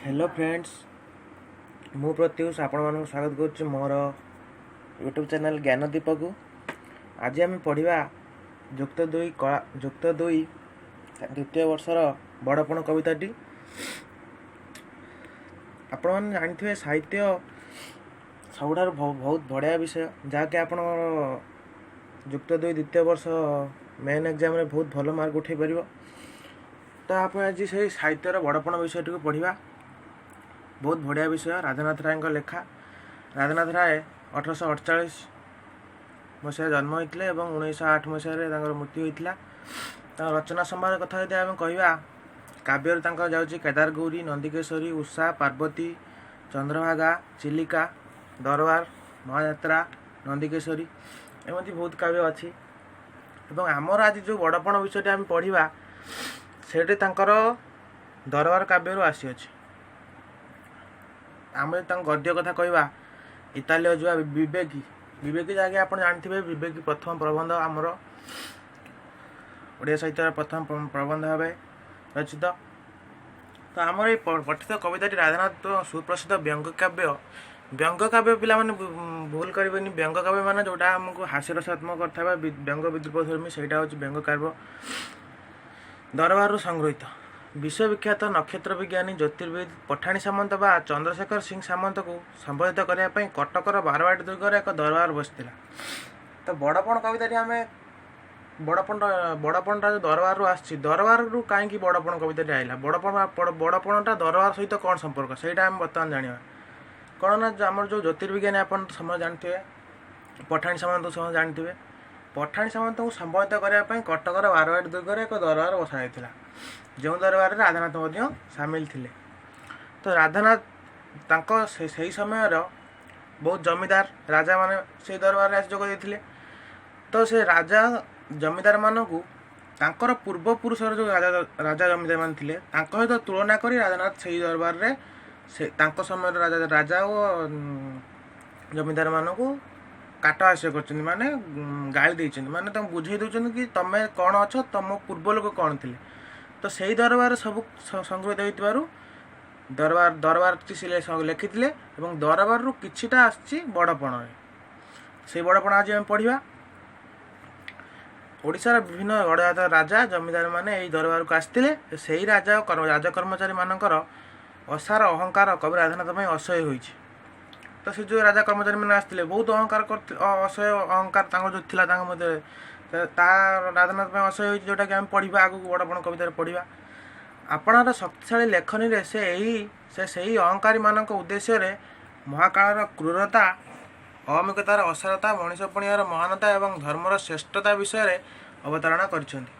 Hello friends, ମୁଁ ପ୍ରତ୍ୟୁଷ ଆପଣମାନଙ୍କୁ ସ୍ୱାଗତ କରୁଛି ମୋର ୟୁଟ୍ୟୁବ୍ ଚ୍ୟାନେଲ୍ ଜ୍ଞାନଦୀପକୁ। ଆଜି ଆମେ ପଢ଼ିବା ଯୁକ୍ତ ଦୁଇ କଳା, ଯୁକ୍ତ ଦୁଇ ଦ୍ୱିତୀୟ ବର୍ଷର ବଡ଼ପଣ କବିତାଟି। ଆପଣମାନେ ଜାଣିଥିବେ, ସାହିତ୍ୟ ସବୁଠାରୁ ବହୁତ ବଢ଼ିଆ ବିଷୟ, ଯାହାକି ଆପଣଙ୍କର ଯୁକ୍ତ ଦୁଇ ଦ୍ୱିତୀୟ ବର୍ଷ ମେନ୍ ଏକ୍ଜାମ୍ରେ ବହୁତ ଭଲ ମାର୍କ ଉଠାଇ ପାରିବ। ତ ଆପଣ ଆଜି ସେଇ ସାହିତ୍ୟର ବଡ଼ପଣ ବିଷୟଟିକୁ ପଢ଼ିବା। ବହୁତ ବଢ଼ିଆ ବିଷୟ, ରାଧାନାଥ ରାୟଙ୍କ ଲେଖା। ରାଧାନାଥ ରାୟ 1848 ମସିହାରେ ଜନ୍ମ ହୋଇଥିଲେ ଏବଂ 1908 ମସିହାରେ ତାଙ୍କର ମୃତ୍ୟୁ ହୋଇଥିଲା। ତାଙ୍କ ରଚନା ସମ୍ଭାର କଥା ଯଦି ଆମେ କହିବା, କାବ୍ୟରେ ତାଙ୍କର ଯାଉଛି କେଦାରଗୌରୀ, ନନ୍ଦିକେଶ୍ୱରୀ, ଉଷା, ପାର୍ବତୀ, ଚନ୍ଦ୍ରଭାଗା, ଚିଲିକା, ଦରବାର, ମହାଯାତ୍ରା, ନନ୍ଦିକେଶ୍ୱରୀ, ଏମିତି ବହୁତ କାବ୍ୟ ଅଛି। ଏବଂ ଆମର ଆଜି ଯେଉଁ ବଡ଼ପଣ ବିଷୟଟି ଆମେ ପଢ଼ିବା, ସେଇଠି ତାଙ୍କର ଦରବାର କାବ୍ୟରୁ ଆସିଅଛି। ଆମେ ଯଦି ତାଙ୍କ ଗଦ୍ୟ କଥା କହିବା, ଇତାଲୀୟ ଯିବା ବିବେକୀ। ବିବେକୀ ଯାହାକି ଆପଣ ଜାଣିଥିବେ, ବିବେକୀ ପ୍ରଥମ ପ୍ରବନ୍ଧ, ଆମର ଓଡ଼ିଆ ସାହିତ୍ୟର ପ୍ରଥମ ପ୍ରବନ୍ଧ ଭାବେ ରଚିତ। ତ ଆମର ଏଇ ପଠିତ କବିତାଟି ରାଧାନାଥ ସୁପ୍ରସିଦ୍ଧ ବ୍ୟଙ୍ଗ କାବ୍ୟ। ବ୍ୟଙ୍ଗ କାବ୍ୟ, ପିଲାମାନେ ଭୁଲ କରିବେନି, ବ୍ୟଙ୍ଗ କାବ୍ୟ ମାନେ ଯେଉଁଟା ଆମକୁ ହାସ୍ୟରସାତ୍ମକ କରିଥାଏ ବା ବ୍ୟଙ୍ଗ ବିଦ୍ରୂପ ଧର୍ମୀ, ସେଇଟା ହେଉଛି ବ୍ୟଙ୍ଗ କାବ୍ୟ। ଦରବାରରୁ ସଂଗୃହୀତ। ବିଶ୍ୱବିଖ୍ୟାତ ନକ୍ଷତ୍ର ବିଜ୍ଞାନୀ ଜ୍ୟୋତିର୍ବିଦ ପଠାଣି ସାମନ୍ତ ବା ଚନ୍ଦ୍ରଶେଖର ସିଂ ସାମନ୍ତକୁ ସମ୍ବୋଧିତ କରିବା ପାଇଁ କଟକର ବାରବାଟୀ ଦୁର୍ଗରେ ଏକ ଦରବାର ବସିଥିଲା। ତ ବଡ଼ପଣ କବିତାଟି ଆମେ ବଡ଼ପଣଟା ଯେଉଁ ଦରବାରରୁ ଆସିଛି, ଦରବାରରୁ କାହିଁକି ବଡ଼ପଣ କବିତାଟି ଆଇଲା, ବଡ଼ପଣଟା ଦରବାର ସହିତ କ'ଣ ସମ୍ପର୍କ, ସେଇଟା ଆମେ ବର୍ତ୍ତମାନ ଜାଣିବା। କ'ଣ ନା ଆମର ଯେଉଁ ଜ୍ୟୋତିର୍ବିଜ୍ଞାନୀ, ଆପଣ ତ ସମସ୍ତେ ଜାଣିଥିବେ, ପଠାଣି ସାମନ୍ତକୁ ସମସ୍ତେ ଜାଣିଥିବେ। ପଠାଣି ସାମନ୍ତଙ୍କୁ ସମ୍ବୋଧିତ କରିବା ପାଇଁ କଟକର ବାରବାଟୀ ଦୁର୍ଗରେ ଏକ ଦରବାର ବସାଯାଇଥିଲା, ଯେଉଁ ଦରବାରରେ ରାଧାନାଥ ମଧ୍ୟ ସାମିଲ ଥିଲେ। ତ ରାଧାନାଥ ତାଙ୍କ ସେଇ ସମୟର ବହୁତ ଜମିଦାର ରାଜାମାନେ ସେଇ ଦରବାରରେ ଆସି ଯୋଗ ଦେଇଥିଲେ। ତ ସେ ରାଜା ଜମିଦାରମାନଙ୍କୁ ତାଙ୍କର ପୂର୍ବପୁରୁଷର ଯେଉଁ ରାଜା ଜମିଦାରମାନେ ଥିଲେ, ତାଙ୍କ ସହିତ ତୁଳନା କରି ରାଧାନାଥ ସେଇ ଦରବାରରେ ସେ ତାଙ୍କ ସମୟର ରାଜା ଓ ଜମିଦାରମାନଙ୍କୁ କାଟ ହାସ୍ୟ କରିଛନ୍ତି, ମାନେ ଗାଳି ଦେଇଛନ୍ତି, ମାନେ ତାଙ୍କୁ ବୁଝେଇ ଦେଉଛନ୍ତି କି ତମେ କ'ଣ ଅଛ, ତମ ପୂର୍ବ ଲୋକ କ'ଣ ଥିଲେ। ତ ସେଇ ଦରବାରରେ ସବୁ ସଂଗୃହୀତ ହୋଇଥିବାରୁ ଦରବାରଟି ସେ ଲେଖିଥିଲେ ଏବଂ ଦରବାରରୁ କିଛିଟା ଆସିଛି ବଡ଼ପଣରେ। ସେଇ ବଡ଼ପଣ ଆଜି ଆମେ ପଢ଼ିବା। ଓଡ଼ିଶାର ବିଭିନ୍ନ ଗଡ଼ଜାତ ରାଜା ଜମିଦାରମାନେ ଏହି ଦରବାରକୁ ଆସିଥିଲେ। ସେଇ ରାଜା ଓ ରାଜ କର୍ମଚାରୀମାନଙ୍କର ଅସାର ଅହଙ୍କାର କବି ରାଧାନାଥ ପାଇଁ ଅସହ୍ୟ ହୋଇଛି। ତ ସେ ଯେଉଁ ରାଜା କର୍ମଚାରୀମାନେ ଆସିଥିଲେ, ବହୁତ ଅହଙ୍କାର କରିଥିଲେ, ଅସହ୍ୟ ଅହଙ୍କାର ତାଙ୍କର ଯେଉଁ ଥିଲା ତାଙ୍କ ମଧ୍ୟରେ, ତା ରାଧାନାଥ ପାଇଁ ଅସହ୍ୟ ହୋଇଛି, ଯେଉଁଟାକି ଆମେ ପଢ଼ିବା ଆଗକୁ, ବଡ଼ପଣ କବିତାରେ ପଢ଼ିବା। ଆପଣାର ଶକ୍ତିଶାଳୀ ଲେଖନୀରେ ସେ ସେହି ଅହଙ୍କାରୀମାନଙ୍କ ଉଦ୍ଦେଶ୍ୟରେ ମହାକାଳର କ୍ରୂରତା, ଅହମିକତାର ଅସାରତା, ମଣିଷ ପଣିଆର ମହାନତା ଏବଂ ଧର୍ମର ଶ୍ରେଷ୍ଠତା ବିଷୟରେ ଅବତାରଣା କରିଛନ୍ତି।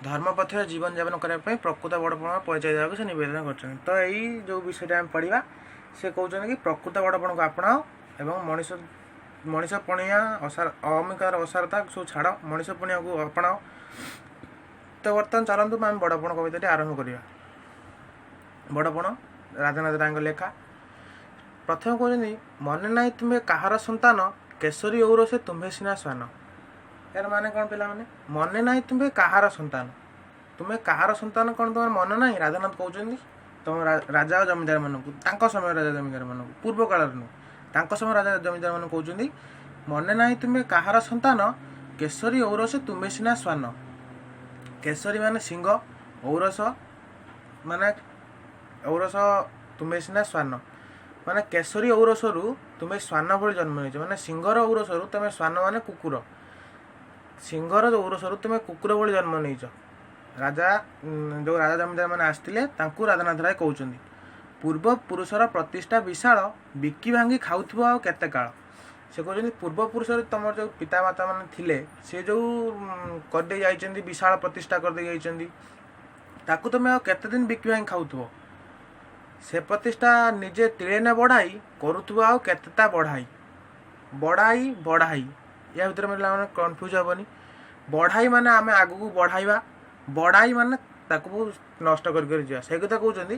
ଧର୍ମ ପଥରେ ଜୀବନଯାପନ କରିବା ପାଇଁ ପ୍ରକୃତ ବଡ଼ପଣ ପରିଚୟ ଦେବାକୁ ସେ ନିବେଦନ କରିଛନ୍ତି। ତ ଏଇ ଯେଉଁ ବିଷୟଟା ଆମେ ପଢ଼ିବା, ସେ କହୁଛନ୍ତି କି ପ୍ରକୃତ ବଡ଼ପଣକୁ ଆପଣାଅ ଏବଂ ମଣିଷ ପଣିଆ ଅସାର, ଅହମିକାର ଅସାରତା ସବୁ ଛାଡ଼, ମଣିଷ ପଣିଆକୁ ଆପଣାଅ। ତ ବର୍ତ୍ତମାନ ଚାଲନ୍ତୁ, ଆମେ ବଡ଼ପଣ କବିତାଟି ଆରମ୍ଭ କରିବା। ବଡ଼ପଣ, ରାଧାନାଥ ରାୟଙ୍କ ଲେଖା। ପ୍ରଥମେ କହୁଛନ୍ତି, ମନେ ନାହିଁ ତୁମ୍ଭେ କାହାର ସନ୍ତାନ, କେଶରୀ ଔରସେ ତୁମ୍ଭେ ସିନା ଶ୍ୱାନ। ଏହାର ମାନେ କ'ଣ ପିଲାମାନେ? ମନେ ନାହିଁ ତୁମ୍ଭେ କାହାର ସନ୍ତାନ। ତୁମେ କାହାର ସନ୍ତାନ, କ'ଣ ତୁମର ମନେ ନାହିଁ? ରାଧାନାଥ କହୁଛନ୍ତି ତମ ରାଜା ଓ ଜମିଦାରମାନଙ୍କୁ, ତାଙ୍କ ସମୟ ରାଜା ଜମିଦାରମାନଙ୍କୁ, ପୂର୍ବ କାଳରେ ନୁହଁ, ତାଙ୍କ ସମୟ ରାଜା ଜମିଦାରମାନଙ୍କୁ କହୁଛନ୍ତି, ମନେ ନାହିଁ ତୁମେ କାହାର ସନ୍ତାନ, କେଶରୀ ଔରସେ ତୁମେ ସିନା ଶ୍ୱାନ। କେଶରୀ ମାନେ ସିଂହ, ଔରସ ମାନେ ଔରସ, ତୁମେ ସିନା ଶ୍ୱାନ, ମାନେ କେଶରୀ ଔରସରୁ ତୁମେ ଶ୍ୱାନ ଭଳି ଜନ୍ମ ନେଇଛ। ମାନେ ସିଂହର ଔରସରୁ ତୁମେ ଶ୍ୱାନ, ମାନେ କୁକୁର। ସିଂହର ଔରସରୁ ତୁମେ କୁକୁର ଭଳି ଜନ୍ମ ନେଇଛ। ଯେଉଁ ରାଜା ଜମିଦାର ମାନେ ଆସିଥିଲେ, ତାଙ୍କୁ ରାଧାନାଥ ରାୟ କହୁଛନ୍ତି, ପୂର୍ବ ପୁରୁଷର ପ୍ରତିଷ୍ଠା ବିଶାଳ, ବିକି ଭାଙ୍ଗି ଖାଉଥିବ ଆଉ କେତେ କାଳ? ସେ କହୁଛନ୍ତି, ପୂର୍ବ ପୁରୁଷରେ ତୁମର ଯେଉଁ ପିତାମାତା ମାନେ ଥିଲେ, ସେ ଯେଉଁ କରିଦେଇ ଯାଇଛନ୍ତି, ବିଶାଳ ପ୍ରତିଷ୍ଠା କରିଦେଇ ଯାଇଛନ୍ତି, ତାକୁ ତୁମେ ଆଉ କେତେ ଦିନ ବିକି ଭାଙ୍ଗି ଖାଉଥିବ? ସେ ପ୍ରତିଷ୍ଠା ନିଜେ ତିଳେ ନ ବଢ଼ାଇ, କରୁଥିବ ଆଉ କେତେ ତା ବଢ଼ାଇ। ବଢ଼ାଇ, ବଢ଼ାଇ, ୟା ଭିତରେ ପିଲାମାନେ କନଫ୍ୟୁଜ୍ ହେବନି। ବଢ଼ାଇ ମାନେ ଆମେ ଆଗକୁ ବଢ଼ାଇବା, ବଢ଼ାଇ ମାନେ ତାକୁ ନଷ୍ଟ କରି କରି ଯିବା। ସେଇ କଥା କହୁଛନ୍ତି,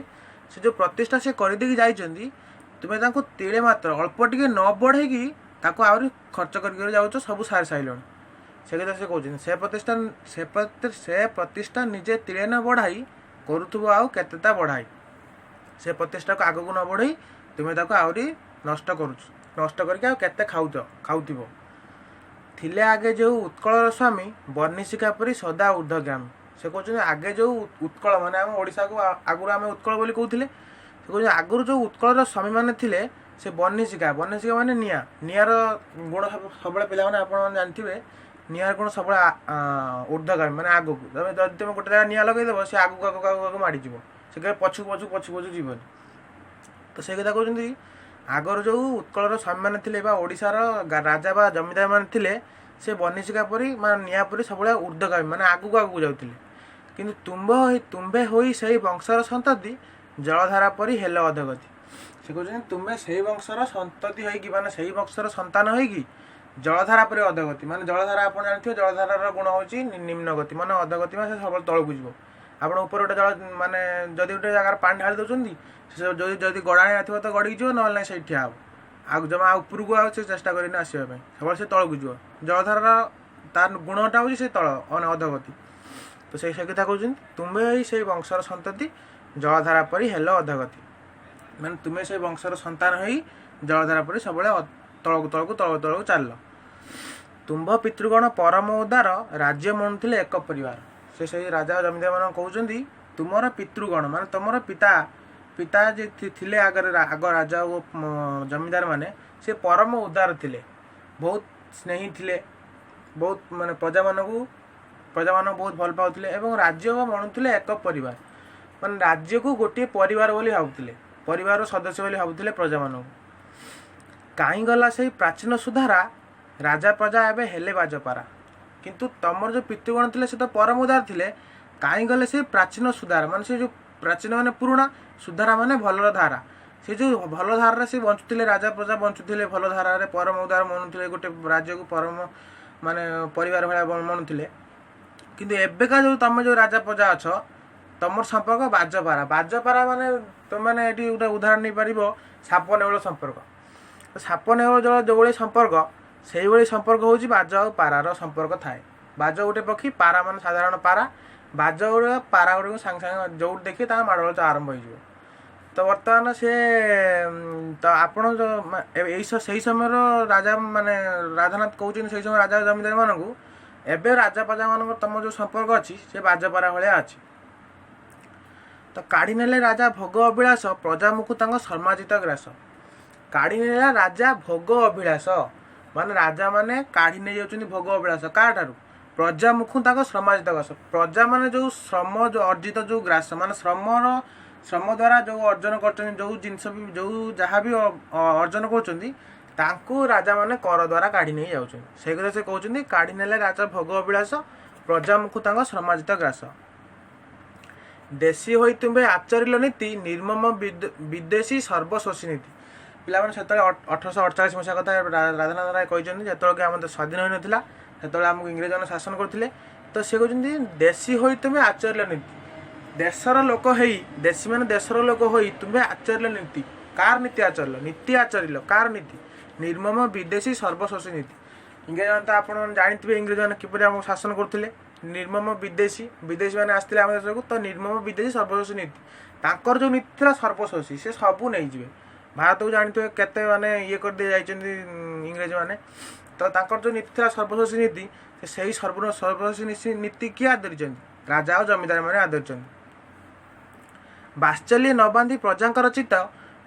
ସେ ଯେଉଁ ପ୍ରତିଷ୍ଠା ସେ କରିଦେଇକି ଯାଇଛନ୍ତି, ତୁମେ ତାଙ୍କୁ ତିଳେ ମାତ୍ର ଅଳ୍ପ ଟିକେ ନ ବଢ଼େଇକି ତାକୁ ଆହୁରି ଖର୍ଚ୍ଚ କରି କରି ଯାଉଛ, ସବୁ ସାରି ସାରିଲଣି। ସେ କଥା ସେ କହୁଛନ୍ତି, ସେ ପ୍ରତିଷ୍ଠା ନିଜେ ତିଳେ ନ ବଢ଼ାଇ, କରୁଥିବ ଆଉ କେତେ ତା ବଢ଼ାଇ। ସେ ପ୍ରତିଷ୍ଠାକୁ ଆଗକୁ ନ ବଢ଼େଇ ତୁମେ ତାକୁ ଆହୁରି ନଷ୍ଟ କରୁଛ। ନଷ୍ଟ କରିକି ଆଉ କେତେ ଖାଉଥିବ। ଥିଲେ ଆଗେ ଯେଉଁ ଉତ୍କଳର ସ୍ୱାମୀ, ବର୍ଣ୍ଣିଶିଖା ପରି ସଦା ଉର୍ଦ୍ଧ୍ୱଗାମୀ। ସେ କହୁଛନ୍ତି ଆଗେ ଯେଉଁ ଉତ୍କଳ ମାନେ ଆମ ଓଡ଼ିଶାକୁ ଆଗରୁ ଆମେ ଉତ୍କଳ ବୋଲି କହୁଥିଲେ। ସେ କହୁଛନ୍ତି ଆଗରୁ ଯେଉଁ ଉତ୍କଳର ସ୍ୱାମୀମାନେ ଥିଲେ, ସେ ବର୍ଣ୍ଣିଶିଖା, ବର୍ଣ୍ଣିଶିଖା ମାନେ ନିଆଁ। ନିଆଁର ଗୁଣ ସବୁବେଳେ ପିଲାମାନେ ଆପଣମାନେ ଜାଣିଥିବେ, ନିଆଁର ଗୁଣ ସବୁବେଳେ ଉର୍ଦ୍ଧ୍ୱଗାମୀ, ମାନେ ଆଗକୁ। ତମେ ଯଦି ଗୋଟେ ଜାଗା ନିଆଁ ଲଗେଇଦେବ, ସେ ଆଗକୁ ଆଗକୁ ଆଗକୁ ଆଗକୁ ମାଡ଼ିଯିବ, ସେ କେବେ ପଛକୁ ପଛକୁ ପଛକୁ ପଛକୁ ଯିବନି। ତ ସେଇ କଥା କହୁଛନ୍ତି, ଆଗରୁ ଯେଉଁ ଉତ୍କଳର ସ୍ୱାମୀମାନେ ଥିଲେ ବା ଓଡ଼ିଶାର ରାଜା ବା ଜମିଦାରମାନେ ଥିଲେ, ସେ ବନିଶିକା ପରି ମାନେ ନିଆଁ ପରି ସବୁବେଳେ ଉର୍ଦ୍ଧ୍ୱଗାମୀ, ମାନେ ଆଗକୁ ଆଗକୁ ଯାଉଥିଲେ। କିନ୍ତୁ ତୁମ୍ଭେ ହୋଇ ସେଇ ବଂଶର ସନ୍ତତି, ଜଳଧାରା ପରି ହେଲ ଅଧଗତି। ସେ କହୁଛନ୍ତି ତୁମେ ସେଇ ବଂଶର ସନ୍ତତି ହେଇକି, ମାନେ ସେଇ ବଂଶର ସନ୍ତାନ ହେଇକି ଜଳଧାରା ପରି ଅଧଗତି। ମାନେ ଜଳଧାରା ଆପଣ ଜାଣିଥିବେ, ଜଳଧାରାର ଗୁଣ ହେଉଛି ନିମ୍ନ ଗତି, ମାନେ ଅଧଗତି, ମାନେ ସେ ସବୁବେଳେ ତଳକୁ ଯିବ। ଆପଣ ଉପରେ ଗୋଟେ ଜଳ, ମାନେ ଯଦି ଗୋଟେ ଜାଗାରେ ପାଣି ଢାଳି ଦେଉଛନ୍ତି, ସେ ଯଦି ଗଡ଼ାଣିଆ ଥିବ ତ ଗଡ଼ିକି ଯିବ, ନହେଲେ ନାହିଁ ସେଇଠି ଠିଆ ହେବ। ଆଉ ଜମା ଆଉ ଉପରକୁ ଆଉ ସେ ଚେଷ୍ଟା କରିନି ଆସିବା ପାଇଁ, ସବୁବେଳେ ସେ ତଳକୁ ଯିବ। ଜଳଧାରାର ତାର ଗୁଣଟା ହେଉଛି ସେ ତଳ, ମାନେ ଅଧଗତି। ତ ସେଇ କଥା କହୁଛନ୍ତି, ତୁମେ ଏଇ ସେଇ ବଂଶର ସନ୍ତତି, ଜଳଧାରା ପରି ହେଲ ଅଧଗତି। ମାନେ ତୁମେ ସେଇ ବଂଶର ସନ୍ତାନ ହୋଇ ଜଳଧାରା ପରି ସବୁବେଳେ ତଳକୁ ତଳକୁ ତଳକୁ ତଳକୁ ଚାଲିଲ। ତୁମ୍ଭ ପିତୃଗଣ ପରମ ଉଦାର, ରାଜ୍ୟ ମଣୁଥିଲେ ଏକ ପରିବାର। ସେ ସେଇ ରାଜା ଜମିଦାରମାନଙ୍କୁ କହୁଛନ୍ତି, ତୁମର ପିତୃଗଣ ମାନେ ତୁମର ପିତା ଯେ ଥିଲେ ଆଗରେ, ଆଗ ରାଜା ଓ ଜମିଦାର ମାନେ, ସେ ପରମ ଉଦାର ଥିଲେ, ବହୁତ ସ୍ନେହୀ ଥିଲେ, ବହୁତ ମାନେ ପ୍ରଜାମାନଙ୍କୁ ବହୁତ ଭଲ ପାଉଥିଲେ ଏବଂ ରାଜ୍ୟ ମଣୁଥିଲେ ଏକ ପରିବାର, ମାନେ ରାଜ୍ୟକୁ ଗୋଟିଏ ପରିବାର ବୋଲି ଭାବୁଥିଲେ, ପରିବାରର ସଦସ୍ୟ ବୋଲି ଭାବୁଥିଲେ ପ୍ରଜାମାନଙ୍କୁ। କାହିଁ ଗଲା ସେଇ ପ୍ରାଚୀନ ସୁଧାରା, ରାଜା ପ୍ରଜା ଏବେ ହେଲେ ବାଜପାରା। କିନ୍ତୁ ତମର ଯେଉଁ ପିତୃଗଣ ଥିଲେ ସେ ତ ପରମ ଉଦାର ଥିଲେ, କାହିଁ ଗଲେ ସେଇ ପ୍ରାଚୀନ ସୁଧାର, ମାନେ ସେ ଯେଉଁ ପ୍ରାଚୀନ ମାନେ ପୁରୁଣା, ସୁଧାରା ମାନେ ଭଲର ଧାରା, ସେ ଯେଉଁ ଭଲ ଧାରାରେ ସେ ବଞ୍ଚୁଥିଲେ, ରାଜା ପ୍ରଜା ବଞ୍ଚୁଥିଲେ ଭଲ ଧାରାରେ, ପରମ ଉଦାର ମଣୁଥିଲେ, ଗୋଟେ ରାଜ୍ୟକୁ ପରମ ମାନେ ପରିବାର ଭଳିଆ ମଣୁଥିଲେ। କିନ୍ତୁ ଏବେକା ଯେଉଁ ତମେ ଯେଉଁ ରାଜା ପ୍ରଜା ଅଛ, ତମର ସମ୍ପର୍କ ବାଜପାରା। ବାଜପାରା ମାନେ ତୁମେମାନେ ଏଠି ଗୋଟେ ଉଦାହରଣ ନେଇପାରିବ, ସାପ ନେଉଳ ସମ୍ପର୍କ। ତ ସାପ ନେଉଳ ଜଳ ଯେଉଁଭଳି ସମ୍ପର୍କ, ସେଇଭଳି ସମ୍ପର୍କ ହେଉଛି ବାଜ ଆଉ ପାରାର ସମ୍ପର୍କ ଥାଏ। ବାଜ ଗୋଟେ ପକ୍ଷୀ, ପାରା ମାନେ ସାଧାରଣ ପାରା। ବାଜ ଗୁଡ଼ା ପାରା ଗୁଡ଼ିକୁ ସାଙ୍ଗେ ସାଙ୍ଗେ ଯେଉଁଠି ଦେଖିବେ ତାଙ୍କ ମାଡ଼ଗୋଳ ତ ଆରମ୍ଭ ହେଇଯିବ। ତ ବର୍ତ୍ତମାନ ସେ ତ ଆପଣ ଏଇ ସେଇ ସମୟର ରାଜା ମାନେ ରାଧାନାଥ କହୁଛନ୍ତି ସେଇ ସମୟ ରାଜା ଜମିଦାରମାନଙ୍କୁ, ଏବେ ରାଜା ପ୍ରଜାମାନଙ୍କର ତମ ଯେଉଁ ସମ୍ପର୍କ ଅଛି ସେ ବାଜପାରା ଭଳିଆ ଅଛି। ତ କାଢ଼ି ନେଲେ ରାଜା ଭୋଗ ଅଭିଳାଷ, ପ୍ରଜାମୁଖୁ ତାଙ୍କ ଶ୍ରମାର୍ଜିତ ଗ୍ରାସ। କାଢ଼ି ନେଲା ରାଜା ଭୋଗ ଅଭିଳାଷ, ମାନେ ରାଜାମାନେ କାଢ଼ି ନେଇଯାଉଛନ୍ତି ଭୋଗ ଅଭିଳାଷ କାହାଠାରୁ? ପ୍ରଜାମୁଖୁ ତାଙ୍କ ଶ୍ରମାର୍ଜିତ ଗ୍ରାସ। ପ୍ରଜାମାନେ ଯେଉଁ ଶ୍ରମ ଯେଉଁ ଅର୍ଜିତ ଯେଉଁ ଗ୍ରାସ, ମାନେ ଶ୍ରମ ଦ୍ୱାରା ଯେଉଁ ଅର୍ଜନ କରୁଛନ୍ତି, ଯେଉଁ ଜିନିଷ ବି ଯେଉଁ ଯାହା ବି ଅର୍ଜନ କରୁଛନ୍ତି, ତାଙ୍କୁ ରାଜାମାନେ କର ଦ୍ୱାରା କାଢ଼ି ନେଇ ଯାଉଛନ୍ତି। ସେଇ କଥା ସେ କହୁଛନ୍ତି, କାଢ଼ି ନେଲେ ରାଜା ଭୋଗ ଅଭିଳାଷ, ପ୍ରଜାମୁଖୁ ତାଙ୍କ ଶ୍ରମାର୍ଜିତ ଗ୍ରାସ। ଦେଶୀ ହୋଇ ତୁମ୍ଭେ ଆଚରିଲ ନୀତି, ନିର୍ମମ ବିଦେଶୀ ସର୍ବଶୋଷୀ ନୀତି। ପିଲାମାନେ ସେତେବେଳେ 1848 ମସିହା କଥା ରାଧାନାଥ ରାୟ କହିଛନ୍ତି, ଯେତେବେଳେ କି ଆମ ଦେଶ ସ୍ୱାଧୀନ ହୋଇନଥିଲା, ସେତେବେଳେ ଆମକୁ ଇଂରେଜମାନେ ଶାସନ କରୁଥିଲେ। ତ ସେ କହୁଛନ୍ତି ଦେଶୀ ହୋଇ ତୁମେ ଆଚରିଲ ନୀତି, ଦେଶର ଲୋକ ହେଇ, ଦେଶୀ ମାନେ ଦେଶର ଲୋକ ହୋଇ ତୁମ୍ଭେ ଆଚରିଲ ନୀତି। କାର ନୀତି ଆଚରିଲ? ନୀତି ଆଚରିଲ କାର ନୀତି? ନିର୍ମମ ବିଦେଶୀ ସର୍ବଶୋଷୀ ନୀତି। ଇଂରେଜମାନେ ତ ଆପଣ ଜାଣିଥିବେ ଇଂରେଜମାନେ କିପରି ଆମକୁ ଶାସନ କରୁଥିଲେ। ନିର୍ମମ ବିଦେଶୀ, ବିଦେଶୀ ମାନେ ଆସିଥିଲେ ଆମ ଦେଶକୁ, ତ ନିର୍ମମ ବିଦେଶୀ ସର୍ବଶୋଷୀ ନୀତି, ତାଙ୍କର ଯେଉଁ ନୀତି ଥିଲା ସର୍ବଶୋଷୀ, ସେ ସବୁ ନେଇଯିବେ। ଭାରତକୁ ଜାଣିଥିବେ କେତେ ମାନେ ଇଏ କରିଦେଇ ଯାଇଛନ୍ତି ଇଂରେଜମାନେ। ତ ତାଙ୍କର ଯେଉଁ ନୀତି ଥିଲା ସର୍ବଶୋଷୀ ନୀତି, ସେ ସେଇ ସର୍ବଶୋଷୀ ନୀତି କିଏ ଆଦରିଛନ୍ତି? ରାଜା ଆଉ ଜମିଦାର ମାନେ ଆଦରିଛନ୍ତି। ବାତ୍ସଲ୍ୟ ନ ବାନ୍ଧି ପ୍ରଜାଙ୍କର ଚିତ୍ତ,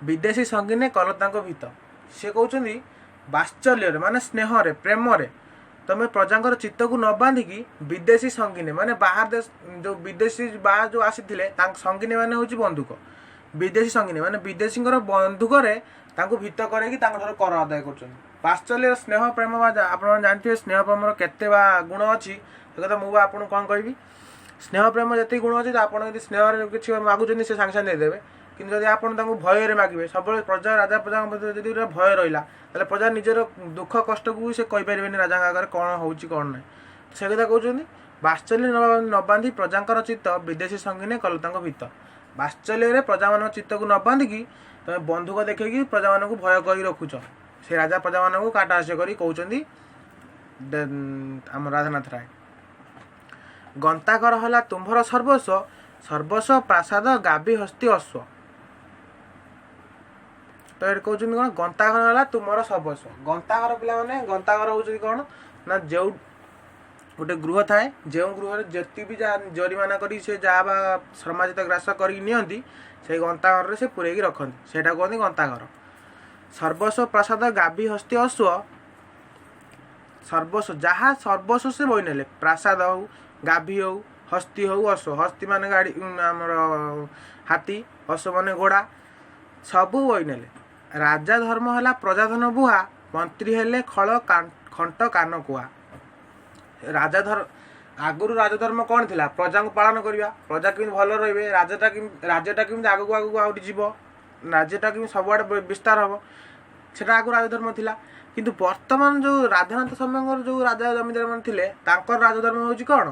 ବିଦେଶୀ ସଙ୍ଗୀନେ କଲ ତାଙ୍କ ଭୀତ। ସେ କହୁଛନ୍ତି ବାତ୍ସଲ୍ୟରେ ମାନେ ସ୍ନେହରେ ପ୍ରେମରେ ତମେ ପ୍ରଜାଙ୍କର ଚିତ୍ତକୁ ନ ବାନ୍ଧିକି ବିଦେଶୀ ସଙ୍ଗୀନେ ମାନେ ବାହାର ଦେଶ ଯେଉଁ ବିଦେଶୀ ବାହାର ଯେଉଁ ଆସିଥିଲେ ତାଙ୍କ ସଙ୍ଗୀନେ ମାନେ ହେଉଛି ବନ୍ଧୁକ, ବିଦେଶୀ ସଙ୍ଗୀନେ ମାନେ ବିଦେଶୀଙ୍କର ବନ୍ଧୁକରେ ତାଙ୍କୁ ଭୀତ କରେଇକି ତାଙ୍କ ଠାରୁ କର ଆଦାୟ କରୁଛନ୍ତି। ବାତ୍ସଲ୍ୟର ସ୍ନେହ ପ୍ରେମ ବା ଆପଣମାନେ ଜାଣିଥିବେ ସ୍ନେହ ପ୍ରେମର କେତେ ବା ଗୁଣ ଅଛି, ସେ କଥା ମୁଁ ବା ଆପଣଙ୍କୁ କ'ଣ କହିବି। ସ୍ନେହ ପ୍ରେମ ଯେତିକି ଗୁଣ ଅଛି, ତ ଆପଣ ଯଦି ସ୍ନେହରେ କିଛି ମାଗୁଛନ୍ତି ସେ ସାଙ୍ଗେ ସାଙ୍ଗେ ଦେଇଦେବେ, କିନ୍ତୁ ଯଦି ଆପଣ ତାଙ୍କୁ ଭୟରେ ମାଗିବେ, ସବୁବେଳେ ପ୍ରଜା ରାଜା ପ୍ରଜାଙ୍କ ମଧ୍ୟରେ ଯଦି ଗୋଟେ ଭୟ ରହିଲା, ତାହେଲେ ପ୍ରଜା ନିଜର ଦୁଃଖ କଷ୍ଟକୁ ବି ସେ କହିପାରିବେନି ରାଜାଙ୍କ ଆଗରେ କ'ଣ ହେଉଛି କ'ଣ ନାହିଁ। ସେ କଥା କହୁଛନ୍ତି ବାତ୍ସଲ୍ୟ ନ ବାନ୍ଧି ପ୍ରଜାଙ୍କର ଚିତ୍ତ, ବିଦେଶୀ ସଙ୍ଗୀନେ କଲ ତାଙ୍କ ଭୀତ। ବାତ୍ସଲ୍ୟରେ ପ୍ରଜାମାନଙ୍କ ଚିତ୍ତକୁ ନ ବାନ୍ଧିକି ତମେ ବନ୍ଧୁକ ଦେଖେଇକି ପ୍ରଜାମାନଙ୍କୁ ଭୟ କରି ରଖୁଛ। ସେ ରାଜା ପ୍ରଜାମାନଙ୍କୁ କାଟାହାସ୍ୟ କରି କହୁଛନ୍ତି ଆମ ରାଧାନାଥ ରାୟ। ଗନ୍ତାଘର ହେଲା ତୁମ୍ଭର ସର୍ବସ୍ୱ, ସର୍ବସ୍ୱ ପ୍ରାସାଦ ଗାଭୀ ହସ୍ତି ଅଶ୍ୱ। ତ ଏଠି କହୁଛନ୍ତି କ'ଣ? ଗନ୍ତାଘର ହେଲା ତୁମର ସର୍ବସ୍ୱ। ଗନ୍ତାଘର ପିଲାମାନେ, ଗନ୍ତାଘର ହେଉଛି କ'ଣ ନା ଯେଉଁ ଗୋଟେ ଗୃହ ଥାଏ, ଯେଉଁ ଗୃହରେ ଯେତିକି ବି ଯାହା ଜରିମାନା କରି ସେ ଯାହା ବା ଶ୍ରମାଜିତ ଗ୍ରାସ କରିକି ନିଅନ୍ତି, ସେଇ ଗନ୍ତାଘରରେ ସେ ପୂରେଇକି ରଖନ୍ତି, ସେଇଟା କୁହନ୍ତି ଗନ୍ତାଘର। ସର୍ବସ୍ୱ ପ୍ରାସାଦ ଗାଭୀ ହସ୍ତି ଅଶ୍ୱ। ସର୍ବସ୍ୱ, ଯାହା ସର୍ବସ୍ୱ ସେ ବହି ନେଲେ, ପ୍ରାସାଦ ହଉ, ଗାଭୀ ହଉ, ହସ୍ତି ହଉ, ଅଶ୍ୱ। ହସ୍ତି ମାନେ ଗାଡ଼ି, ଆମର ହାତୀ, ଅଶ୍ୱ ମାନେ ଘୋଡ଼ା, ସବୁ ବହି ନେଲେ। ରାଜା ଧର୍ମ ହେଲା ପ୍ରଜାଧନ ବୁହା, ମନ୍ତ୍ରୀ ହେଲେ ଖଳ ଖଣ୍ଟ କାନକୁହା। ରାଜା ଧର୍ମ, ଆଗରୁ ରାଜଧର୍ମ କ'ଣ ଥିଲା? ପ୍ରଜାଙ୍କୁ ପାଳନ କରିବା, ପ୍ରଜା କେମିତି ଭଲ ରହିବେ, ରାଜାଟା କେମିତି, ରାଜ୍ୟଟା କେମିତି ଆଗକୁ ଆଗକୁ ଆହୁରି ଯିବ, ରାଜ୍ୟଟା କେମିତି ସବୁଆଡ଼େ ବିସ୍ତାର ହେବ, ସେଟା ଆଗରୁ ରାଜଧର୍ମ ଥିଲା। କିନ୍ତୁ ବର୍ତ୍ତମାନ ଯେଉଁ ରାଧାନାଥ ସ୍ୱାମୀଙ୍କର ଯେଉଁ ରାଜା ଜମିଦାର ମାନେ ଥିଲେ, ତାଙ୍କର ରାଜଧର୍ମ ହେଉଛି କ'ଣ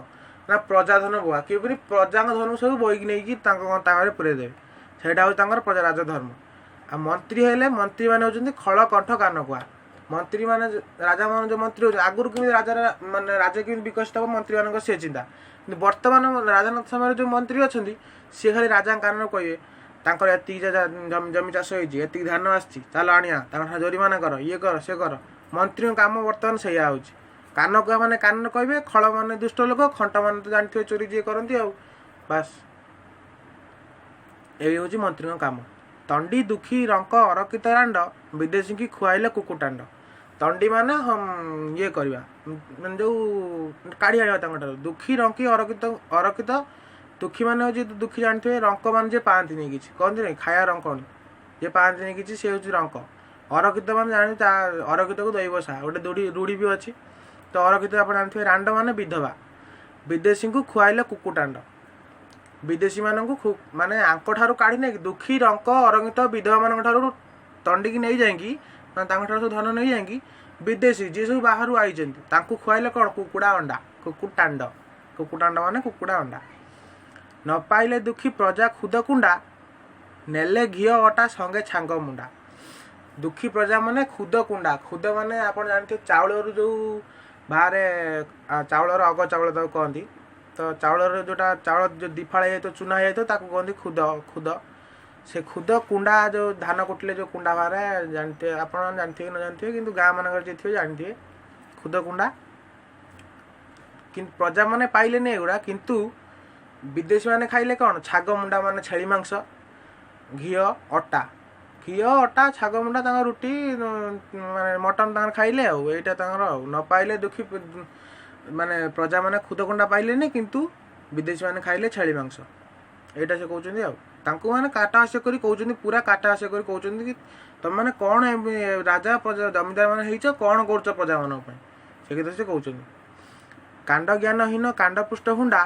ନା ପ୍ରଜାଧନ ବୁହା। କିପରି ପ୍ରଜାଙ୍କ ଧନ ସବୁ ବୋହିକି ନେଇକି ତାଙ୍କ ଘରେ ପୁରେଇ ଦେବେ, ସେଇଟା ହେଉଛି ତାଙ୍କର ପ୍ରଜା ରାଜଧର୍ମ। ଆଉ ମନ୍ତ୍ରୀ ହେଲେ, ମନ୍ତ୍ରୀମାନେ ହେଉଛନ୍ତି ଖଳ କଣ୍ଠ କାନକୁହା। ମନ୍ତ୍ରୀମାନେ, ରାଜାମାନେ ଯେଉଁ ମନ୍ତ୍ରୀ ହେଉଛନ୍ତି, ଆଗରୁ କେମିତି ରାଜାର ମାନେ ରାଜ୍ୟ କେମିତି ବିକଶିତ ହେବ ମନ୍ତ୍ରୀମାନଙ୍କ ସେ ଚିନ୍ତା। କିନ୍ତୁ ବର୍ତ୍ତମାନ ରାଧାନାଥ ସମୟରେ ଯେଉଁ ମନ୍ତ୍ରୀ ଅଛନ୍ତି, ସିଏ ଖାଲି ରାଜାଙ୍କ କାନରେ କହିବେ ତାଙ୍କର ଏତିକି ଜମି ଚାଷ ହେଇଛି, ଏତିକି ଧାନ ଆସିଛି, ଚାଲ ଆଣିବା, ତାଙ୍କ ଜୋରିମାନା କର, ଇଏ କର, ସେ କର। ମନ୍ତ୍ରୀଙ୍କ କାମ ବର୍ତ୍ତମାନ ସେଇଆ ହେଉଛି। କାନକୁହା ମାନେ କାନରେ କହିବେ, ଖଳ ମାନେ ଦୁଷ୍ଟ ଲୋକ, ଖଣ୍ଟ ମାନେ ତ ଜାଣିଥିବେ ଚୋରି ଯିଏ କରନ୍ତି, ଆଉ ବାସ୍ ଏଇ ହେଉଛି ମନ୍ତ୍ରୀଙ୍କ କାମ। ତଣ୍ଡି ଦୁଃଖୀ ରଙ୍କ ଅରକିତ ରାଣ୍ଡ, ବିଦେଶୀକି ଖୁଆଇଲେ କୁକୁଟାଣ୍ଡ। ତଣ୍ଡି ମାନେ ଇଏ କରିବା, ମାନେ ଯେଉଁ କାଢ଼ି ଆଣିବା ତାଙ୍କଠାରୁ। ଦୁଃଖୀ ରଙ୍କି ଅରକିତ, ଅରକିତ ଦୁଃଖୀ ମାନେ ହେଉଛି ଦୁଃଖୀ ଜାଣିଥିବେ, ରଙ୍କ ମାନେ ଯିଏ ପାଆନ୍ତିନି କିଛି, କହନ୍ତିନି ଖାଇବା ରଙ୍କଣି, ଯିଏ ପାଆନ୍ତିନି କିଛି ସେ ହେଉଛି ରଙ୍କ। ଅରକିତ ମାନେ ଜାଣି ତା ଅରକିତକୁ ଦୈବ ସାହା, ଗୋଟେ ରୂଢ଼ି ବି ଅଛି। ତ ଅରକିତ ଆପଣ ଜାଣିଥିବେ। ରାଣ୍ଡ ମାନେ ବିଧବା। ବିଦେଶୀଙ୍କୁ ଖୁଆଇଲେ କୁକୁଟାଣ୍ଡ। ବିଦେଶୀମାନଙ୍କୁ ମାନେ ଆଙ୍କଠାରୁ କାଢ଼ି ନେଇକି, ଦୁଃଖୀ ରଙ୍କ ଅରକିତ ବିଧବାମାନଙ୍କ ଠାରୁ ତଣ୍ଡିକି ନେଇଯାଇକି, ମାନେ ତାଙ୍କଠାରୁ ସବୁ ଧନ ନେଇଯାଇକି ବିଦେଶୀ ଯିଏ ସବୁ ବାହାରୁ ଆଇଛନ୍ତି ତାଙ୍କୁ ଖୁଆଇଲେ କ'ଣ? କୁକୁଡ଼ା ଅଣ୍ଡା, କୁକୁଟାଣ୍ଡ। କୁକୁଟାଣ୍ଡ ମାନେ କୁକୁଡ଼ା ଅଣ୍ଡା। ନ ପାଇଲେ ଦୁଃଖୀ ପ୍ରଜା ଖୁଦକୁଣ୍ଡା, ନେଲେ ଘିଅ ଅଟା ସଙ୍ଗେ ଛାଙ୍ଗ ମୁଣ୍ଡା। ଦୁଃଖୀ ପ୍ରଜା ମାନେ ଖୁଦ କୁଣ୍ଡା। ଖୁଦ ମାନେ ଆପଣ ଜାଣିଥିବେ ଚାଉଳରୁ ଯେଉଁ ବାହାରେ, ଚାଉଳର ଅଗ ଚାଉଳ ତାକୁ କହନ୍ତି। ତ ଚାଉଳର ଯେଉଁଟା ଚାଉଳ ଯେଉଁ ଦିଫାଳ ହେଇଯାଇଥିବ, ଚୁନା ହେଇଯାଇଥିବ, ତାକୁ କୁହନ୍ତି ଖୁଦ। ଖୁଦ, ସେ ଖୁଦ କୁଣ୍ଡା, ଯେଉଁ ଧାନ କୁଟିଲେ ଯେଉଁ କୁଣ୍ଡା ବାହାରେ, ଜାଣିଥିବେ ଆପଣ, ଜାଣିଥିବେ କି ନ ଜାଣିଥିବେ, କିନ୍ତୁ ଗାଁ ମାନଙ୍କରେ ଯିଏ ଥିବେ ଜାଣିଥିବେ ଖୁଦ କୁଣ୍ଡା। କିନ୍ତୁ ପ୍ରଜାମାନେ ପାଇଲେନି ଏଗୁଡ଼ା, କିନ୍ତୁ ବିଦେଶୀମାନେ ଖାଇଲେ କ'ଣ? ଛାଗ ମୁଣ୍ଡା ମାନେ ଛେଳି ମାଂସ, ଘିଅ ଅଟା, ଘିଅ ଅଟା ଛାଗ ମୁଣ୍ଡା, ତାଙ୍କ ରୁଟି ମାନେ ମଟନ୍ ତାଙ୍କର ଖାଇଲେ। ଆଉ ଏଇଟା ତାଙ୍କର। ଆଉ ନ ପାଇଲେ ଦୁଃଖୀ ମାନେ ପ୍ରଜାମାନେ ଖୁଦ କୁଣ୍ଡା ପାଇଲେନି, କିନ୍ତୁ ବିଦେଶୀମାନେ ଖାଇଲେ ଛେଳି ମାଂସ, ଏଇଟା ସେ କହୁଛନ୍ତି। ଆଉ ତାଙ୍କୁ ମାନେ କାଟା ହାସ୍ୟ କରି କହୁଛନ୍ତି, ପୁରା କାଟା ହାସ୍ୟ କରି କହୁଛନ୍ତି କି ତମେମାନେ କ'ଣ ରାଜା ପ୍ରଜା ଜମିଦାର ମାନେ ହେଇଛ, କ'ଣ କରୁଛ ପ୍ରଜାମାନଙ୍କ ପାଇଁ, ସେ କଥା ସେ କହୁଛନ୍ତି। କାଣ୍ଡ ଜ୍ଞାନହୀନ କାଣ୍ଡ ପୃଷ୍ଠ ହୁଣ୍ଡା।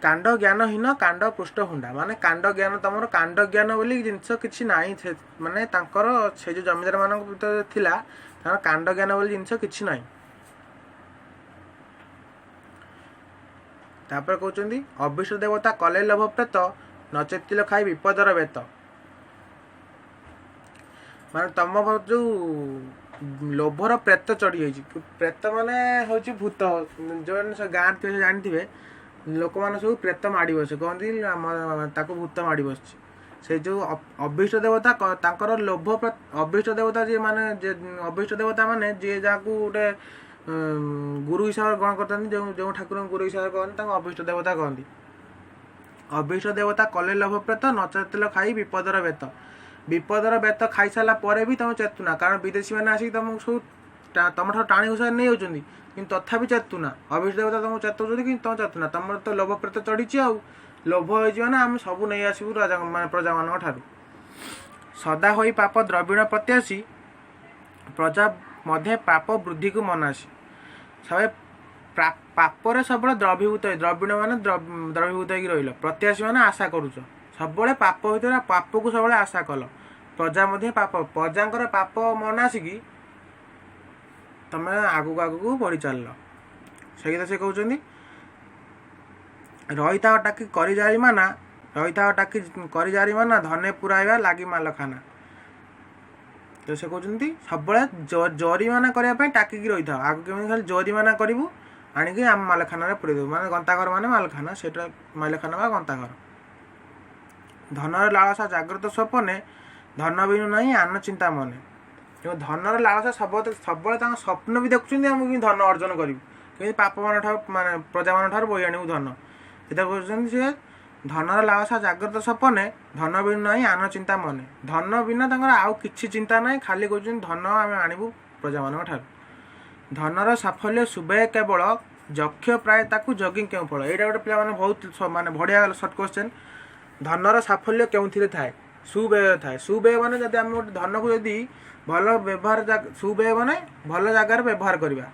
କାଣ୍ଡ ଜ୍ଞାନହୀନ କାଣ୍ଡ ପୃଷ୍ଠ ହୁଣ୍ଡା ମାନେ କାଣ୍ଡ ଜ୍ଞାନ, ତମର କାଣ୍ଡ ଜ୍ଞାନ ବୋଲି ଜିନିଷ କିଛି ନାହିଁ। ସେ ମାନେ ତାଙ୍କର ସେ ଯେଉଁ ଜମିଦାର ମାନଙ୍କ ଭିତରେ ଥିଲା, ତାଙ୍କର କାଣ୍ଡ ଜ୍ଞାନ ବୋଲି ଜିନିଷ କିଛି ନାହିଁ। ତାପରେ କହୁଛନ୍ତି ଅଭିଷ୍ଟ ଦେବତା କଲେ ଲୋଭ ପ୍ରେତ, ନଚେତିଲ ଖାଇ ବିପଦର ବେତ। ମାନେ ତମ ଯେଉଁ ଲୋଭର ପ୍ରେତ ଚଢ଼ିଯାଇଛି। ପ୍ରେତ ମାନେ ହେଉଛି ଭୂତ। ଯେଉଁମାନେ ଗାଁରେ ଥିବେ ସେ ଜାଣିଥିବେ, ଲୋକମାନେ ସବୁ ପ୍ରେତ ମାଡ଼ି ବସେ କହନ୍ତି, ଆମ ତାକୁ ଭୂତ ମାଡ଼ି ବସିଛି। ସେ ଯେଉଁ ଅଭିଷ୍ଟ ଦେବତା ତାଙ୍କର ଲୋଭ, ଅଭିଷ୍ଟ ଦେବତା ଯିଏ ମାନେ ଅଭିଷ୍ଟ ଦେବତା ମାନେ ଯିଏ ଯାହାକୁ ଗୋଟେ ଗୁରୁ ହିସାବରେ ଗ୍ରହଣ କରିଥାନ୍ତି, ଯେଉଁ ଯେଉଁ ଠାକୁରଙ୍କୁ ଗୁରୁ ହିସାବରେ କହନ୍ତି ତାଙ୍କୁ ଅଭିଷ୍ଟ ଦେବତା କହନ୍ତି। ଅଭିଷ୍ଟ ଦେବତା କଲେ ଲୋଭ ପ୍ରେତ, ନଚେତିଲ ଖାଇ ବିପଦର ବେତ। ବିପଦର ବେତ ଖାଇସାରିଲା ପରେ ବି ତମେ ଚେତୁନା, କାରଣ ବିଦେଶୀମାନେ ଆସିକି ତମକୁ ସବୁ ତମଠାରୁ ଟାଣି ଘୋଷାରି ନେଇଯାଉଛନ୍ତି, କିନ୍ତୁ ତଥାପି ଚେତୁନା। ଅଭିଷ୍ଟ ଦେବତା ତମକୁ ଚେତଉଛନ୍ତି, କିନ୍ତୁ ତମେ ଚେତୁନା। ତମର ତ ଲୋଭ ପ୍ରେତ ଚଢ଼ିଛି, ଆଉ ଲୋଭ ହେଇଯିବ ନା ଆମେ ସବୁ ନେଇ ଆସିବୁ ରାଜା ମାନେ ପ୍ରଜାମାନଙ୍କ ଠାରୁ। ସଦା ହୋଇ ପାପ ଦ୍ରବିଣ ପ୍ରତ୍ୟାଶୀ, ପ୍ରଜା ମଧ୍ୟେ ପାପ ବୃଦ୍ଧିକୁ ମନାସି। ସବେ ପାପରେ ସବୁବେଳେ ଦ୍ରବୀଭୂତ ହେଇ, ଦ୍ରବିଣ ମାନେ ଦ୍ରବୀଭୂତ ହେଇକି ରହିଲ, ପ୍ରତ୍ୟାଶୀ ମାନେ ଆଶା କରୁଛ, ସବୁବେଳେ ପାପ ଭିତରେ ପାପକୁ ସବୁବେଳେ ଆଶା କଲ। ପ୍ରଜା ମଧ୍ୟ ପାପ, ପ୍ରଜାଙ୍କର ପାପ ମନାସିକି ତମେ ଆଗକୁ ଆଗକୁ ବଢ଼ି ଚାଲିଲ, ସେଇ କଥା ସେ କହୁଛନ୍ତି। ରହିଥାଅ ଟାକି କରି ଜାରିମାନା, ରହିଥାଅ ଟାକି କରି ଜାରିମାନା, ଧନେ ପୁରାଇବା ଲାଗି ମାଲଖାନା। ତ ସେ କହୁଛନ୍ତି ସବୁବେଳେ ଜରିମାନା କରିବା ପାଇଁ ଟାକିକି ରହିଥାଅ, ଆଗକୁ କେମିତି ଖାଲି ଜରିମାନା କରିବୁ ଆଣିକି ଆମ ମାଲଖାନାରେ ପୁରେଇ ଦେବୁ। ମାନେ ଗନ୍ତାଘର ମାନେ ମାଲଖାନା, ସେଇଟା ମାଲଖାନା ବା ଗନ୍ତାଘର। ଧନର ଲାଳସା ଜାଗ୍ରତ ସ୍ୱପ୍ନେ, ଧନ ବିନୁ ନାହିଁ ଆନ ଚିନ୍ତା ମନେ। ଏବଂ ଧନର ଲାଳସା ସବୁବେଳେ ତାଙ୍କ ସ୍ୱପ୍ନ ବି ଦେଖୁଛନ୍ତି ଆମେ କେମିତି ଧନ ଅର୍ଜନ କରିବୁ, କେମିତି ପାପମାନଙ୍କ ଠାରୁ ମାନେ ପ୍ରଜାମାନଙ୍କ ଠାରୁ ବୋହି ଆଣିବୁ ଧନ। ସେଟା କହୁଛନ୍ତି ସେ ଧନର ଲାଳସା ଜାଗ୍ରତ ସ୍ୱପ୍ନେ, ଧନ ବିନୁ ନାହିଁ ଆନ ଚିନ୍ତା ମନେ। ଧନ ବିନା ତାଙ୍କର ଆଉ କିଛି ଚିନ୍ତା ନାହିଁ, ଖାଲି କହୁଛନ୍ତି ଧନ ଆମେ ଆଣିବୁ ପ୍ରଜାମାନଙ୍କ ଠାରୁ। ଧନର ସାଫଲ୍ୟ ସୁବେୟ କେବଳ, ଯକ୍ଷ ପ୍ରାୟ ତାକୁ ଜଗି କେଉଁ ଫଳ। ଏଇଟା ଗୋଟେ ପିଲାମାନେ ବହୁତ ମାନେ ବଢ଼ିଆ ସର୍ଟ କ୍ୱେଶ୍ଚନ୍। ଧନର ସାଫଲ୍ୟ କେଉଁଥିରେ ଥାଏ? ସୁବ୍ୟୟ ଥାଏ। ସୁବ୍ୟୟ ମାନେ ଯଦି ଆମେ ଗୋଟେ ଧନକୁ ଯଦି ଭଲ ବ୍ୟବହାର, ସୁବ୍ୟୟ ମାନେ ଭଲ ଜାଗାରେ ବ୍ୟବହାର କରିବା,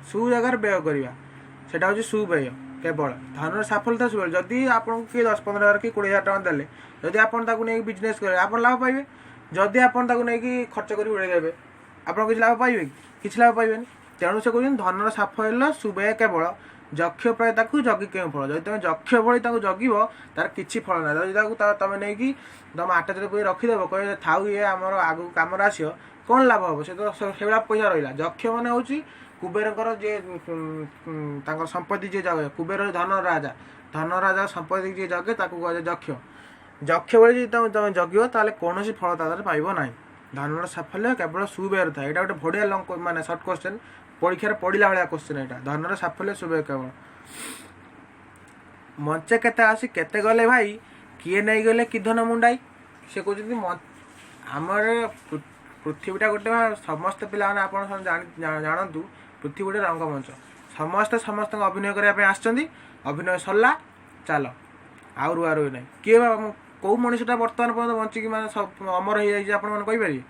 ସୁ ଜାଗାରେ ବ୍ୟୟ କରିବା, ସେଇଟା ହେଉଛି ସୁବ୍ୟୟ। କେବଳ ଧନର ସାଫଲ୍ୟତା ସୁବ୍ୟୟ। ଯଦି ଆପଣଙ୍କୁ କିଏ 10-15 ହଜାର କି 20 ହଜାର ଟଙ୍କା ଦେଲେ, ଯଦି ଆପଣ ତାକୁ ନେଇକି ବିଜନେସ୍ କରିବେ ଆପଣ ଲାଭ ପାଇବେ। ଯଦି ଆପଣ ତାକୁ ନେଇକି ଖର୍ଚ୍ଚ କରି ଉଡ଼େଇ ଦେବେ ଆପଣ କିଛି ଲାଭ ପାଇବେ କି? କିଛି ଲାଭ ପାଇବେନି। ତେଣୁ ସେ କହୁଛନ୍ତି ଧନର ସାଫଲ୍ୟ ସୁବ୍ୟୟ କେବଳ, ଯକ୍ଷ ପ୍ରାୟ ତାକୁ ଜଗି କେଉଁ ଫଳ। ଯଦି ତମେ ଯକ୍ଷ ଭଳି ତାକୁ ଜଗିବ ତାର କିଛି ଫଳ ନାହିଁ। ଯଦି ତାକୁ ତମେ ନେଇକି ତମ ଆଟାଚରେ ପୁରେଇ ରଖିଦେବ, କହିବେ ଥାଉ ଇଏ ଆମର ଆଗକୁ କାମରେ ଆସିବ, କ'ଣ ଲାଭ ହେବ? ସେ ତ ସେଇଭଳିଆ ପଇସା ରହିଲା। ଯକ୍ଷ ମାନେ ହେଉଛି କୁବେରଙ୍କର ଯିଏ ତାଙ୍କର ସମ୍ପତ୍ତି ଯିଏ ଜଗେ, କୁବେର ଧନ ରାଜା, ଧନ ରାଜା ସମ୍ପତ୍ତି ଯିଏ ଜଗେ ତାକୁ କୁହାଯାଏ ଯକ୍ଷ। ଯକ୍ଷ ଭଳି ଯଦି ତମେ ଜଗିବ ତାହେଲେ କୌଣସି ଫଳ ତା ଦେହରେ ପାଇବ ନାହିଁ। ଧନର ସାଫଲ୍ୟ କେବଳ ସୁବ୍ୟୟରେ ଥାଏ। ଏଇଟା ଗୋଟେ ବଢ଼ିଆ ଲଙ୍ଗ ମାନେ ସର୍ଟ କ୍ୱେଶ୍ଚନ୍, ପରୀକ୍ଷାରେ ପଡ଼ିଲା ଭଳିଆ କ୍ୱେଶ୍ଚନ୍ ଏଇଟା। ଧନର ସାଫଲ୍ୟ ସୁବ୍ୟୟ କେବଳ। ମଞ୍ଚେ କେତେ ଆସି କେତେ ଗଲେ ଭାଇ, କିଏ ନେଇଗଲେ କି ଧନ ମୁଣ୍ଡାଇ। ସେ କହୁଛନ୍ତି ଆମର ପୃଥିବୀଟା ଗୋଟେ, ସମସ୍ତେ ପିଲାମାନେ ଆପଣ ଜାଣନ୍ତୁ ପୃଥିବୀ ଗୋଟେ ରଙ୍ଗମଞ୍ଚ। ସମସ୍ତେ ସମସ୍ତଙ୍କୁ ଅଭିନୟ କରିବା ପାଇଁ ଆସିଛନ୍ତି। ଅଭିନୟ ସରିଲା, ଚାଲ, ଆଉ ରୁଆ ରୁଇ ନାହିଁ। କିଏ କେଉଁ ମଣିଷଟା ବର୍ତ୍ତମାନ ପର୍ଯ୍ୟନ୍ତ ବଞ୍ଚିକି ମାନେ ଅମର ହେଇଯାଇଛି ଆପଣମାନେ କହିପାରିବେ?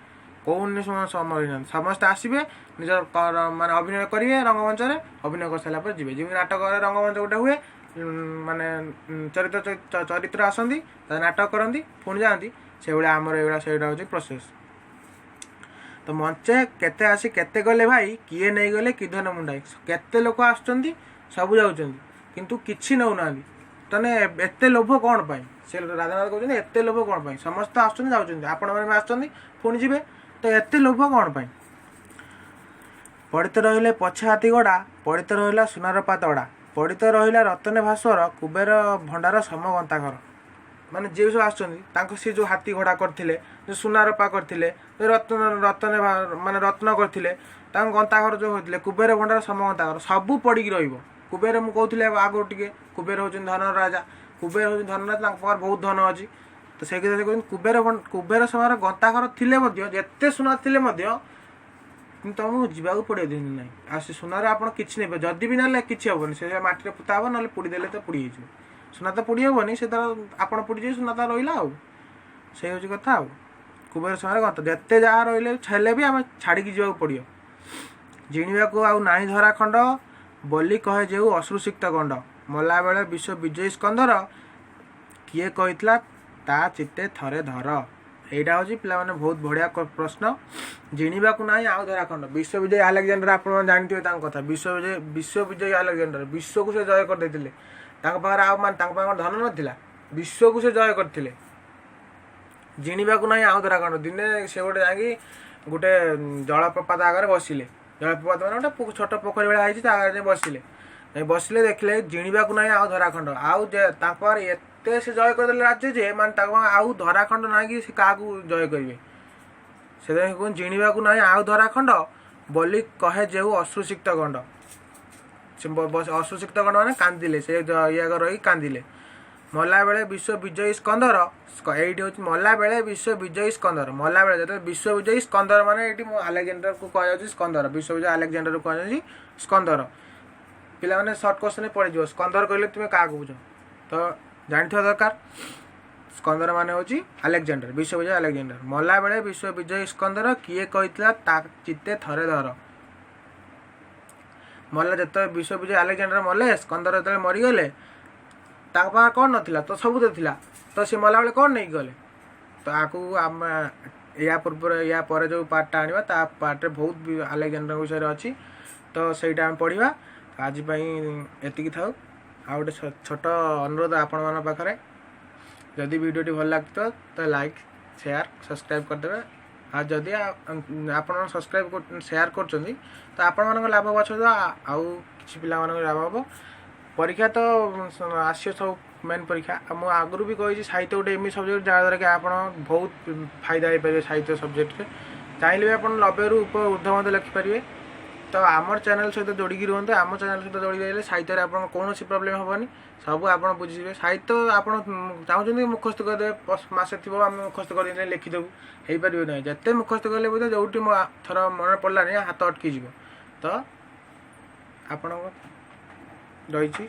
କେଉଁ ମଣିଷ ଅମର ହେଇନାହାନ୍ତି। ସମସ୍ତେ ଆସିବେ, ନିଜର ମାନେ ଅଭିନୟ କରିବେ ରଙ୍ଗମଞ୍ଚରେ, ଅଭିନୟ କରିସାରିଲା ପରେ ଯିବେ। ଯେମିତି ନାଟକରେ ରଙ୍ଗମଞ୍ଚ ଗୋଟେ ହୁଏ, ମାନେ ଚରିତ୍ର ଆସନ୍ତି, ତା ନାଟକ କରନ୍ତି, ପୁଣି ଯାଆନ୍ତି, ସେଇଭଳିଆ ଆମର ଏଇଭଳିଆ ସେଇଟା ହେଉଛି ପ୍ରୋସେସ୍। ତ ମଞ୍ଚେ କେତେ ଆସି କେତେ ଗଲେ ଭାଇ, କିଏ ନେଇଗଲେ କି ଧନ ମୁଣ୍ଡାଇ। କେତେ ଲୋକ ଆସୁଛନ୍ତି, ସବୁ ଯାଉଛନ୍ତି, କିନ୍ତୁ କିଛି ନେଉନାହାନ୍ତି। ତାହେଲେ ଏତେ ଲୋଭ କ'ଣ ପାଇଁ? ସେ ରାଧାନାଥ କହୁଛନ୍ତି ଏତେ ଲୋଭ କ'ଣ ପାଇଁ? ସମସ୍ତେ ଆସୁଛନ୍ତି ଯାଉଛନ୍ତି, ଆପଣମାନେ ବି ଆସୁଛନ୍ତି ପୁଣି ଯିବେ, ତ ଏତେ ଲୋଭ କ'ଣ ପାଇଁ? ପଡ଼ିତ ରହିଲେ ପଛେ ହାତୀ ଗଡ଼ା, ପଡ଼ିତ ରହିଲା ସୁନାର ପାତଡ଼ା, ପଡ଼ିତ ରହିଲା ରତନେ ଭାସ୍ୱର, କୁବେର ଭଣ୍ଡାର ସମଗନ୍ତାଘର। ମାନେ ଯିଏ ସବୁ ଆସୁଛନ୍ତି ତାଙ୍କ ସିଏ ଯେଉଁ ହାତୀ ଘୋଡ଼ା କରିଥିଲେ, ଯେଉଁ ସୁନା ରୂପା କରିଥିଲେ, ଯେଉଁ ରତ୍ନ ରତନେ ମାନେ ରତ୍ନ କରିଥିଲେ, ତାଙ୍କ ଗନ୍ତାଘର ଯେଉଁ ହୋଇଥିଲେ, କୁବେର ଭଣ୍ଡାର ସମଗନ୍ତାଘର ସବୁ ପଡ଼ିକି ରହିବ। କୁବେର ମୁଁ କହୁଥିଲି ଆଗରୁ ଟିକେ, କୁବେର ହେଉଛନ୍ତି ଧନର ରାଜା, କୁବେର ହେଉଛନ୍ତି ଧନର ରାଜା, ତାଙ୍କ ପାଖରେ ବହୁତ ଧନ ଅଛି। ତ ସେଇ କଥା କହୁଛନ୍ତି କୁବେର ସମାର ଗନ୍ତାଘର ଥିଲେ ମଧ୍ୟ, ଯେତେ ସୁନା ଥିଲେ ମଧ୍ୟ, କିନ୍ତୁ ତମକୁ ଯିବାକୁ ପଡ଼ିବ ଦିନ ନାହିଁ। ଆଉ ସେ ସୁନାରେ ଆପଣ କିଛି ନେବେ, ଯଦି ବି ନେଲେ କିଛି ହେବନି, ସେ ମାଟିରେ ପୋତା ହେବ, ନହେଲେ ପୋଡ଼ିଦେଲେ ତ ପୋଡ଼ି ହେଇଯିବ। ସୁନା ତ ପୋଡ଼ି ହେବନି, ସେ ତାର ଆପଣ ପୋଡ଼ିଯିବେ, ସୁନା ତ ରହିଲା। ଆଉ ସେଇ ହେଉଛି କଥା। ଆଉ କୁବେର ସମାର ଗନ୍ତା ଯେତେ ଯାହା ରହିଲେ ହେଲେ ବି ଆମେ ଛାଡ଼ିକି ଯିବାକୁ ପଡ଼ିବ। ଜିଣିବାକୁ ଆଉ ନାହିଁ ଧରା ଖଣ୍ଡ, ବୋଲି କହେ ଯେଉଁ ଅଶ୍ରୁସିକ୍ତ ଗଣ୍ଡ, ମଲାବେଳେ ବିଶ୍ୱ ବିଜୟୀ ସ୍କନ୍ଧର, କିଏ କହିଥିଲା ତା ଚିତ୍ତେ ଥରେ ଧର। ଏଇଟା ହେଉଛି ପିଲାମାନେ ବହୁତ ବଢ଼ିଆ ପ୍ରଶ୍ନ। ଜିଣିବାକୁ ନାହିଁ ଆଉ ଧରାଖଣ୍ଡ। ବିଶ୍ୱ ବିଜୟୀ ଆଲେକ୍ଜାଣ୍ଡର, ଆପଣମାନେ ଜାଣିଥିବେ ତାଙ୍କ କଥା। ବିଶ୍ୱ ବିଜୟୀ ଆଲେକ୍ଜାଣ୍ଡର, ବିଶ୍ୱକୁ ସେ ଜୟ କରିଦେଇଥିଲେ। ତାଙ୍କ ପାଖରେ ଆଉ ମାନେ ତାଙ୍କ ପାଖରେ ଧନ ନଥିଲା, ବିଶ୍ୱକୁ ସେ ଜୟ କରିଥିଲେ। ଜିଣିବାକୁ ନାହିଁ ଆଉ ଧରାଖଣ୍ଡ। ଦିନେ ସେ ଗୋଟେ ଯାଇକି ଗୋଟେ ଜଳପ୍ରପାତ ଆଗରେ ବସିଲେ। ଜଳପ୍ରପାତ ମାନେ ଗୋଟେ ଛୋଟ ପୋଖରୀ ଭଳିଆ ହେଇଛି, ତା ଆଗରେ ଯାଇ ବସିଲେ। ଯାଇ ବସିଲେ, ଦେଖିଲେ ଜିଣିବାକୁ ନାହିଁ ଆଉ ଧରାଖଣ୍ଡ। ଆଉ ତାଙ୍କ ପାଖରେ ଏତେ ସେ ଜୟ କରିଦେଲେ ରାଜ୍ୟ ଯେ ମାନେ ତାଙ୍କ ପାଖରେ ଆଉ ଧରାଖଣ୍ଡ ନାହିଁ କି ସେ କାହାକୁ ଜୟ କରିବେ। ସେଥିପାଇଁ କୁହନ୍ତି ଜିଣିବାକୁ ନାହିଁ ଆଉ ଧରାଖଣ୍ଡ, ବୋଲି କହେ ଯେଉଁ ଅଶ୍ରୁସିକ୍ତ ଗଣ୍ଡ। ସେ ଅଶ୍ରୁସିକ୍ତ ଗଣ୍ଡ ମାନେ କାନ୍ଦିଲେ, ସେ ଇଏ ଆଗ ରହି କାନ୍ଦିଲେ। ମଲାବେଳେ ବିଶ୍ୱ ବିଜୟୀ ସ୍କନ୍ଧର, ଏଇଠି ହେଉଛି ମଲାବେଳେ ବିଶ୍ୱ ବିଜୟୀ ସ୍କନ୍ଧର। ମଲାବେଳେ ଯେତେବେଳେ ବିଶ୍ୱ ବିଜୟୀ ସ୍କନ୍ଧର ମାନେ ଏଇଠି ମୁଁ ଆଲେକ୍ଜାଣ୍ଡରକୁ କୁହାଯାଉଛି ସ୍କନ୍ଧର, ବିଶ୍ୱ ବିଜୟୀ ଆଲେକ୍ଜାଣ୍ଡରକୁ କୁହାଯାଉଛି ସ୍କନ୍ଧର। ପିଲାମାନେ ସର୍ଟ କ୍ୱେଶ୍ଚନରେ ପଡ଼ିଯିବ, ସ୍କନ୍ଧର କହିଲେ ତୁମେ କାହାକୁ ବୁଝ, ତ ଜାଣିଥିବା ଦରକାର। ସ୍କନ୍ଧର ମାନେ ହେଉଛି ଆଲେକ୍ଜାଣ୍ଡର, ବିଶ୍ୱ ବିଜୟୀ ଆଲେକ୍ଜାଣ୍ଡର। ମଲାବେଳେ ବିଶ୍ୱ ବିଜୟୀ ସ୍କନ୍ଧର, କିଏ କହିଥିଲା ତା ଚିତ୍ତେ ଥରେ ଧର। ମଲା ଯେତେବେଳେ ବିଶ୍ୱ ବିଜୟୀ ଆଲେକ୍ଜାଣ୍ଡର ମଲେ, ସ୍କନ୍ଧର ଯେତେବେଳେ ମରିଗଲେ, ତାଙ୍କ ପାଖରେ କ'ଣ ନଥିଲା? ତ ସବୁ ତ ଥିଲା, ତ ସେ ମଲାବେଳେ କ'ଣ ନେଇକି ଗଲେ? ତ ଆକୁ ଆମେ ୟା ପୂର୍ବରୁ ୟା ପରେ ଯେଉଁ ପାର୍ଟଟା ଆଣିବା, ତା ପାର୍ଟରେ ବହୁତ ଆଲେକ୍ଜାଣ୍ଡରଙ୍କ ବିଷୟରେ ଅଛି, ତ ସେଇଟା ଆମେ ପଢ଼ିବା। ଆଜି ପାଇଁ ଏତିକି ଥାଉ। ଆଉ ଗୋଟେ ଛୋଟ ଅନୁରୋଧ ଆପଣମାନଙ୍କ ପାଖରେ, ଯଦି ଭିଡ଼ିଓଟି ଭଲ ଲାଗୁଥିବ ତ ଲାଇକ୍, ସେୟାର, ସବସ୍କ୍ରାଇବ୍ କରିଦେବେ। ଆଉ ଯଦି ଆପଣ ସବସ୍କ୍ରାଇବ୍ ସେୟାର କରୁଛନ୍ତି ତ ଆପଣମାନଙ୍କ ଲାଭ ହେବ ସହିତ ଆଉ କିଛି ପିଲାମାନଙ୍କ ଲାଭ ହେବ। ପରୀକ୍ଷା ତ ଆସିବ ସବୁ। ମେନ୍ ପରୀକ୍ଷା। ଆଉ ମୁଁ ଆଗରୁ ବି କହିଛି, ସାହିତ୍ୟ ଗୋଟେ ଏମିତି ସବଜେକ୍ଟ, ଯାହାଦ୍ୱାରା କି ଆପଣ ବହୁତ ଫାଇଦା ହେଇପାରିବେ। ସାହିତ୍ୟ ସବଜେକ୍ଟରେ ଚାହିଁଲେ ବି ଆପଣ 90ରୁ ଉର୍ଦ୍ଧ୍ୱ ମଧ୍ୟ ଲେଖିପାରିବେ। ତ ଆମର ଚ୍ୟାନେଲ୍ ସହିତ ଯୋଡ଼ିକି ରୁହନ୍ତୁ। ଆମ ଚ୍ୟାନେଲ୍ ସହିତ ଯୋଡ଼ିକି ରହିଲେ ସାହିତ୍ୟରେ ଆପଣଙ୍କ କୌଣସି ପ୍ରୋବ୍ଲେମ୍ ହେବନି, ସବୁ ଆପଣ ବୁଝିଯିବେ। ସାହିତ୍ୟ ଆପଣ ଚାହୁଁଛନ୍ତି ମୁଖସ୍ତ କରିଦେବେ, ମାସେ ଥିବ ଆମେ ମୁଖସ୍ତ କରିଦେଲେ ଲେଖିଦେବୁ, ହେଇପାରିବ ନାହିଁ। ଯେତେ ମୁଖସ୍ତ କଲେ ମଧ୍ୟ ଯେଉଁଠି ମୋ ଥର ମନେ ପଡ଼ିଲାନି, ହାତ ଅଟକିଯିବ। ତ ଆପଣଙ୍କ ରହିଛି।